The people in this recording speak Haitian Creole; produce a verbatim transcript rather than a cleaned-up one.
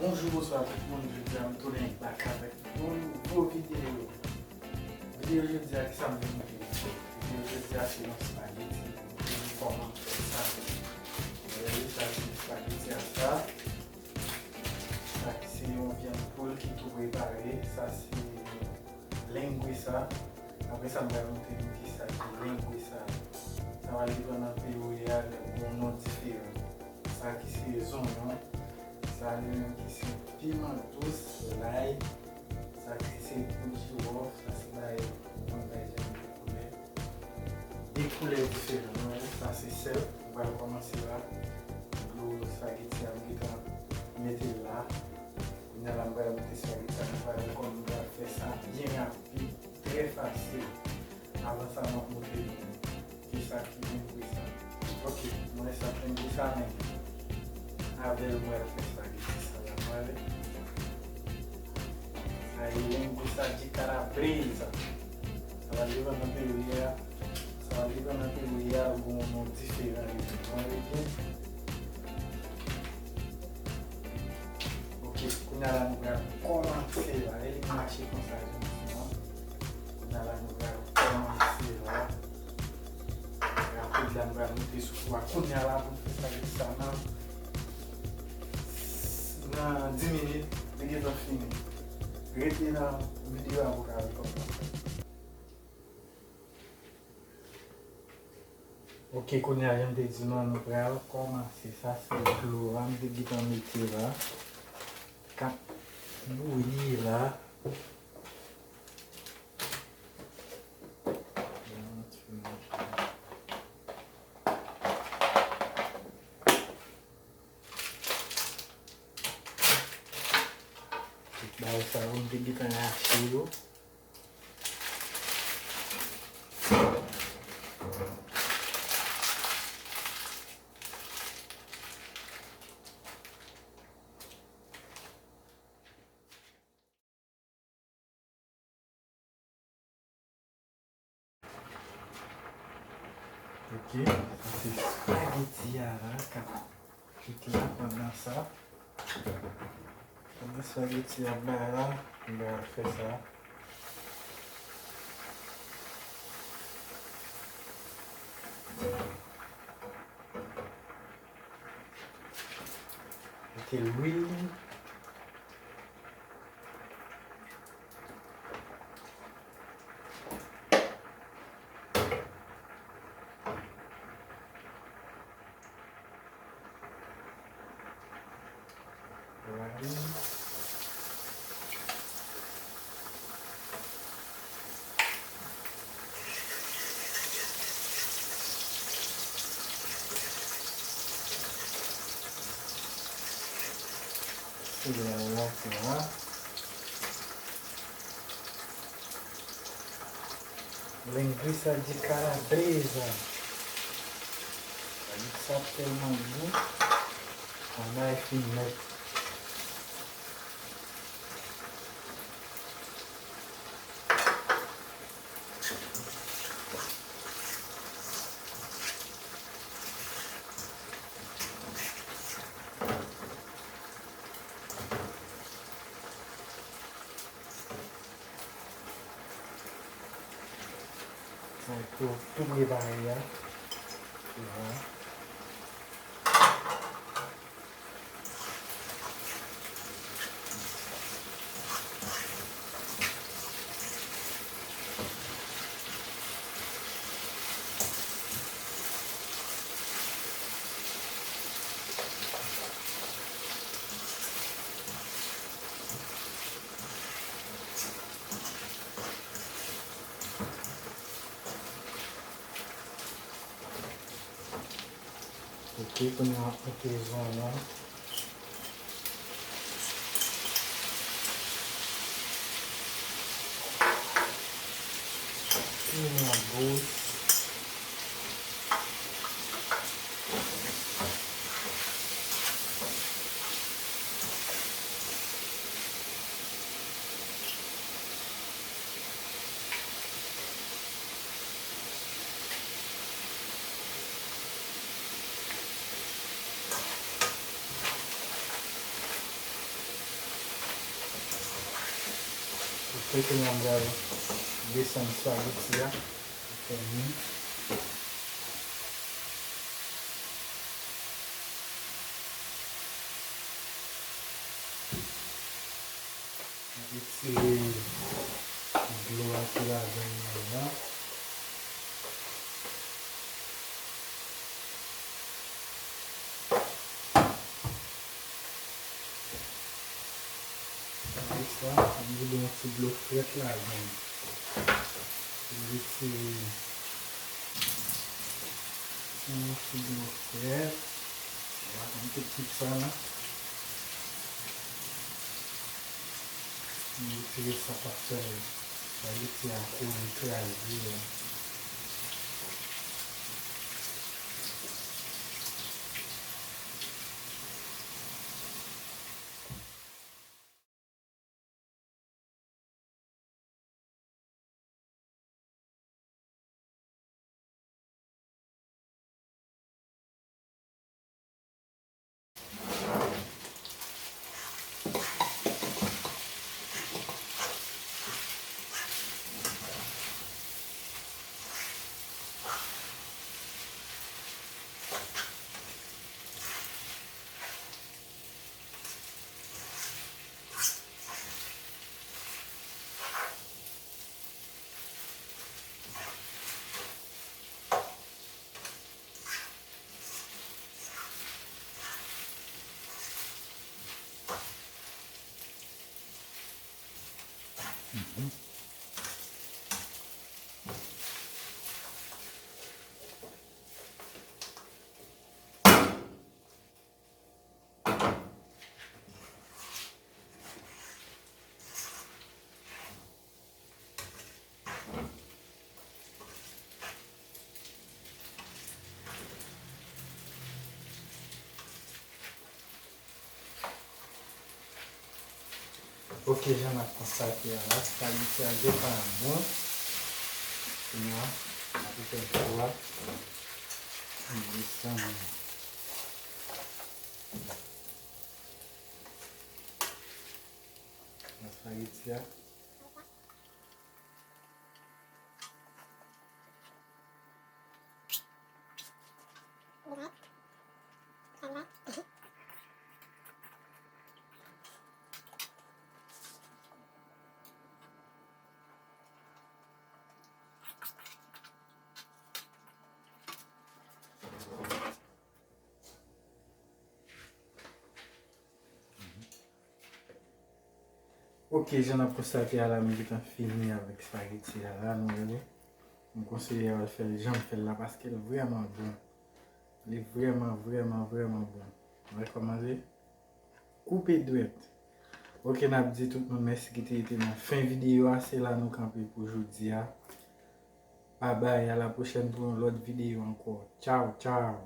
Bonjou, bonswa tout moun, jodi a m tounen bak avèk yon nouvo videyo. Videyo jodi a, kisa m vin montre nou? Videyo jodi a se yon spaghetti, m vin kòman fè sa. Sa se spaghetti a sa. Sa se yon vyann poul ki tou prepare. Sa se linguiça. Apre sa, m pral montre nou kisa ki linguiça. Sa va depann nan peyi ou ye a, li gon non diferan. Sa ki se zonyon. Sa li menm ki se piman dous, lay. Sa ki se poul jiwòf, sa se bay, mwen bay jan de koulè. De koulè diferan, non? Sa se sèl. M pral kòmanse la. Dlo spaghetti a m gentan mete l la. Kounye a la, m pral mete spaghetti a, m pral wè kòman m pral fè sa byen rapid, trè fasil. Avan sa, m ap montre nou kisa ki vin pou sa. Ok, mwen sa fè m di sa menm. Avè l, mwen fè sa, ki di sa la, mwen ale. Sa e linguiça de calabresa. Sa va depann nan peyi a. Sa va depann nan peyi a, gon non diferan li di. Mwen ale byen. Ok, kounye a la, nou pral kòmanse la. E li mache konsa, jan nou fè an. Kounye a la, nou pral kòmanse la. Rapid la, m pral monte sou fou a. Kounye a la, pou m fè sa, sa nan, nan dis minit, li gentan fini. Rete nan videyo a pou w ka wè kòman. Ok, kounye a, jan m te di nou an, nou pral kòmanse. Sa se dlo a, m te gentan mete la. K ap bouyi la. Tout bagay sa yo, m te gentan rache yo. Ok, sa se spaghetti a la k ap kwit la pandan sa. Pandan spaghetti ap bay la, m pral fè sa. Mete lwil. Lwil. Sou lwil la, sou la. Linguiça de calabresa. Sa tèlman gou. Anba e fin nèt. Sa tou, tou prepare a. Tou bon. Ok, kounye a, ok, zonyon. Piman gous. Kounye a m pral desann espageti a. Fèmen. Retire dlo a ki ladan l la. Avèk sa, m vide yon ti dlo frèt ladan l. M retire yon ti dlo frèt. M pa konn tout, tout sa la. M retire sa k ap fè espageti a kouri kraze a. Ok, jan n ap konstate a la, espageti a gentan bon. Kounye a, n ap fè fou a. Desann espageti a. Ok, jan n ap konstate a la, m gentan fini avèk espageti a la, nou wè li. M konseye w al fè l jan m fè l la paske l vrèman bon. Li vrèman, vrèman, vrèman bon. Ou wè kòman l ye? Koupe dwèt. Ok, n ap di tout moun mèsi ki te rete nan fen videyo a. Se la nou kanpe pou jodi a. Babay, a la pwochèn pou yon lòt videyo ankò. Tchaw, tchaw.